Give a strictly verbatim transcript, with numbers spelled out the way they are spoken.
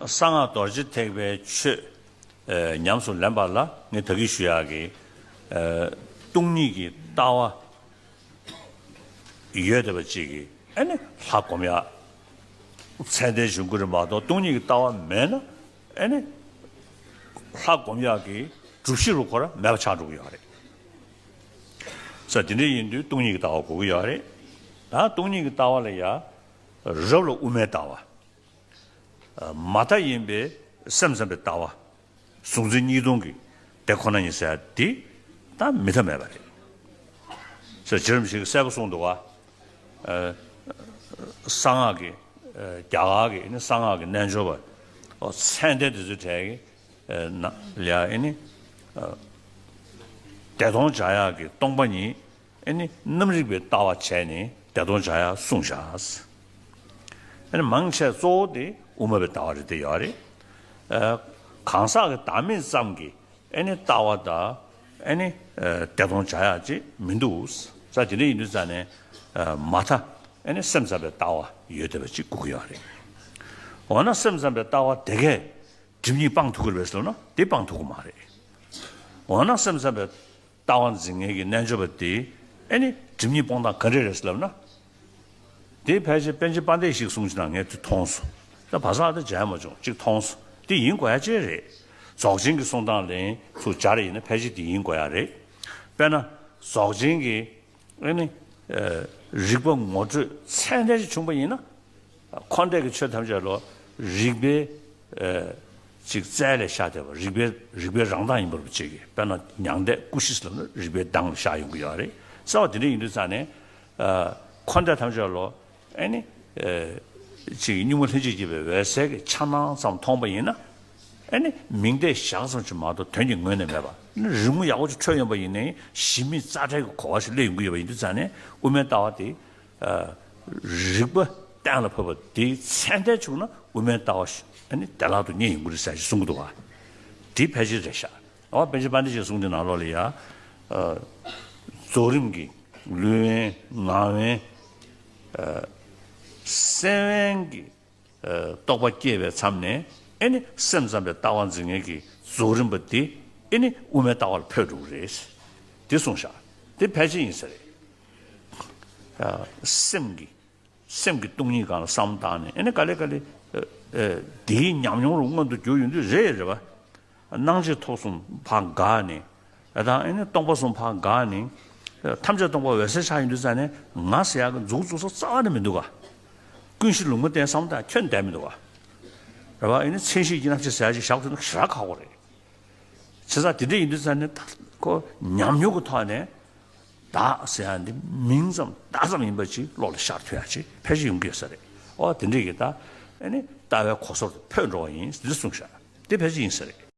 གསང་སྔགས་རྡོ་རྗེ་ཐེག་པའི་ཆོས་ཨ་ཉམས་སུ་ལེན་པ་ལ་ངས་ད་གིན་ཞུ་ཡག་གི་ཨ་སྟོང་ཉིད་ཀྱི་ལྟ་བ་ཡོད་བསྡད་པ་ཅིག་གིས་ཨ་ནི་ལྷ་སྒོམ་ཡག་ཚད་ལྡན་འབྱུང་གི་རེད་མ་གཏོགས། སྟོང་ཉིད་ཀྱི་ལྟ་བ་མེད་ན་ཨ་ནི་ལྷ་སྒོམ་ཡག་གི་སྒྲུབ་གཞི་རུ་ཁོ་རང་མེད་པ་ཆགས་འགྲོ་གི་ཡོད་རེད། ས་དེ་འདྲ་ཡིན་དུས་སྟོང་ཉིད་ཀྱི་ལྟ་བ་དགོས་ཀྱི་ཡོད་རེད། ད་སྟོང་ཉིད་ཀྱི་ལྟ་བ་ལ་ཡ། རབ་ལ་དབུ་མའི་ལྟ་བ། མ་མཐའ་ཡིན་པའི་སེམས་ཙམ་པའི་ལྟ་བ། གཟུང་འཛིན་གཉིས་སྟོང་གི་དེ་ཁོ་ན་ཉིད་ཟེར་ཡ་དེ་ད་མི་མཐའ་མེད་པ་རེད། ས་རྗེ་རིན་པོ་ཆེ་གིས་གསལ་པོ་གསུངས་འདུག་བ། ཨ་གསང་སྔགས་ཀྱི་ཨ་རྒྱ་གར་གྱི་ནི་གསང་སྔགས་ཀྱི་རྣལ་འབྱོར་པ་ཚད་ལྡན་དེ་ཚོའི་གྲས་ཀྱི་ཨ་ན་ལ་ཡ་ཨེ་ནི་ཨ་བདེ་སྟོང་སྦྱང་ཡག་གི་སྟོང་པ་ཉིད་ཨེ་ནི་རྣམ་རིག་པའི་ལྟ་བ་བྱས་ནས་བདེ་སྟོང་སྦྱང་ཡག་གསུངས་བཞག། ཨེ་ནི་མང་ཆེ་གཙོ་བོ་དེ་དབུ་མ་པའི་ལྟ་བ་རེད་དེ་ཡོད་རེད། ཨ་གང་ཟག་གི་བདག་མེད་ཙམ་གྱི་ཨེ་ནི་ལྟ་བ་དང་ཨེ་ནི་ཨ་བདེ་སྟོང་སྦྱང་ཡག་ཅིག་མི་འདུག། ས་དེ་འདྲ་ཡིན་དུས་ཙང་ནས་ཨ་མ་མཐའ་ཨེ་ནི་སེམས་ཙམ་པའི་ལྟ་བ་ཡོད་བསྡད་པ་ཅིག་དགོས་ཀྱི་ཡོད་རེད། འོ་ན་སེམས་ཙམ་པའི་ལྟ་བ་དེ་གས་སྒྲིབ་གཉིས་སྤང་ཐུབ་ཀྱི་རེད་ཟེར་ན་དེ་སྤང་ཐུབ་ཀྱི་མ་རེད། འོ་ན་སེམས་ཙམ་པའི་ལྟ་བ་འཛིན་མཁན་གྱི་རྣལ་འབྱོར་པ་དེ་ཨེ་ནི་སྒྲིབ་གཉིས་སྤོང་སྟངས་ག་འདྲས་རེད་ཟེར་ལབ་ན། དེ་ཕལ་ཆེར་པཎ་ཆེན་དཔལ་ལྡན་ཞིག་གསུངས་ཀྱི་ན་ངས་དེ་མཐོང་སོང་། ད་བ་ཟག་དེ་མཇལ་མ་བྱུང་གཅིག་མཐོང་སོང་། དེ་ཡིན་དགོས་ཡ་ཅིག་རེད། རྫོགས་ཆེན་གྱི་གསུང་སྟངས་ལན་ཚུར་སྦྱར་ཡིན་ན་ཕལ་ཆེར་དེ་ཡིན་དགོས་ཡ་རེད། དཔེར་ན་རྫོགས་ཆེན་གྱི་ཨེ་ནི་ཨ་རིག་པ་ངོ་སྤྲོད་ཚད་ལྡན་ཞིག་བྱུང་པ་ཡིན་ན། འཁོར་འདས་ཀྱི་ཆོས་ཐམས་ཅད་ལོ་རིག་པའི་ཨ་ཅིག་རྩལ་ལས་ཤར་བསྡད་པ། རིག་པའི་རིག་པའི་རང་མདངས་ཡིན་པ་རུ་བྱེད་ཀྱི། དཔེར་ན་མྱང་འདས་སྐུ་བཞི་ཟེར་ལབ་ན་རིག་པའི་མདངས་ལ་ཤར་ཡོང་གི་ཡོད་རེད། གསལ་བ་དེ་འདྲ་ཡིན་དུས་ཙང་ནས་ཨ་འཁོར་འདས་ཐམས་ཅད་ལོ་ཨེ་ནི་ཨ་ཅིག་གཉུག་མ་ལྷན་ཅིག་སྐྱེས་པའི་འོད་གསལ་གྱི་འཆར་སྣང་ཙམ་མཐོང་པ་ཡིན་ན། ཨེ་ནི་མིང་བརྡས་བཞག་ཙམ་ཞིག་མ་གཏོགས་དོན་གྱི་ངོས་ནས་མེད་པ། ཨེ་ནི་རི་མོ་ཡག་པོ་ཅིག་འཕྲོད་ཡོང་པ་ཡིན་ནའི་གཞི་མེད་རྩ་བྲལ་གྱི་གོ་བ་ཞིག་སླེབས་ཡོང་གི་ཡོད་པ་ཡིན་དུས་ཙང་ནས་དབུ་མའི་ལྟ་བ་དེ་ཨ་རིག་པ་གཏན་ལ་ཕབ་པ་དེའི་ཚད་ལྡན་བྱུང་ན་དབུ་མའི་ལྟ་བ་ཞིག་ཨ་ནི་བདེ་བླག་ཏུ་རྙེད་ཡོང་གི་རེད་ཟེར་ཞིག་གསུང་གི་འདུག་བ། དེ་ཕལ་ཆེར་རེད་ཤག། འོ་པཎ་ཆེན་དཔལ་ལྡན་ཞིག་གསུང་དེ་ནང་ལོགས་ལ་ཡ་ཨ་རྫོགས་རིམ་གྱི་ལུས་དབེན་ངག་དབེན་ཨ་སེམས་དབེན་གྱི་ཨ་རྟོགས་པ་སྐྱེས་པའི་མཚམས་ནས་ཨེ་ནི་སེམས་ཙམ་པའི་ལྟ་བ་འཛིན་མཁན་གྱི་རྫོགས་རིམ་པ་དེ་ཨེ་ནི་དབུ་མའི་ལྟ་བ་ལ་འཕོས་འགྲོ་གི་རེད། དེ་གསུངས་ཤག། དེ་ཕལ་ཆེར་ཡིན་ས་རེད། ཨ་སེམས་ཀྱི་སེམས་ཀྱི་སྟོང་ཉིད་སྒང་ལ་བསམ་བློ་བཏང་ནས་ཨེ་ནི་ག་ལེ་ག་ལེ་ཨ་ཨ་དེའི་ཉམས་མྱོང་རུ་མངོན་དུ་གྱུར་ཡོང་དུས་རེད་རེད་བ། སྣང་མཆེད་ཐོབ་གསུམ་ཕར་འགག་ནས། ཨ་དང་ཨེ་ནི་སྟོང་པ་གསུམ་ཕར་འགག་ནས། ཐམས་ཅད་སྟོང་པ་འོད་གསལ་ཆགས་ཡོང་དུས་ཙང་ནས་ང་ཟེར་ཡག་གི་མཛུབ་བཙུགས་ས་རྩ་བ་ནས་མི་འདུག་ག། ཀུན་གཞི་ལུང་མ་བསྟན་བསམ་བློ་བཏང་ཁྱོན་བསྡད་མི་འདུག་ག། རེད་བ། ཨེ་ནི་མཚན་གཞི་ཡིན་ན་ཅི་ཟེར་ཡག་ཅིག་བཞག་ཐུབ་ན་ཞེ་དྲག་ཁག་པོ་རེད། བྱས་ཙང་དེ་འདྲ་ཡིན་དུས་ཙང་ནས་ད་ཁོ་ཉམས་མྱོང་གི་ཐོག་ནས་བདག་ཟེར་ཡག་འདི་མིང་ཙམ་བརྡ་ཙམ་ཡིན་པ་ཅིག་བློ་ལ་ཤར་ཐུབ་ཡག་ཅིག་ཕལ་ཆེར་ཡོང་གི་ཡོད་ས་རེད། ཨོ་དེ་འདྲ་གི་ད་ཨེ་ནི་ལྟ་བའི་གོ་སོར་དུ་འཕོས་འགྲོ་བ་ཡིན་འདི་གསུངས་ཤག། དེ་ཕལ་ཆེར་ཡིན་ས་རེད།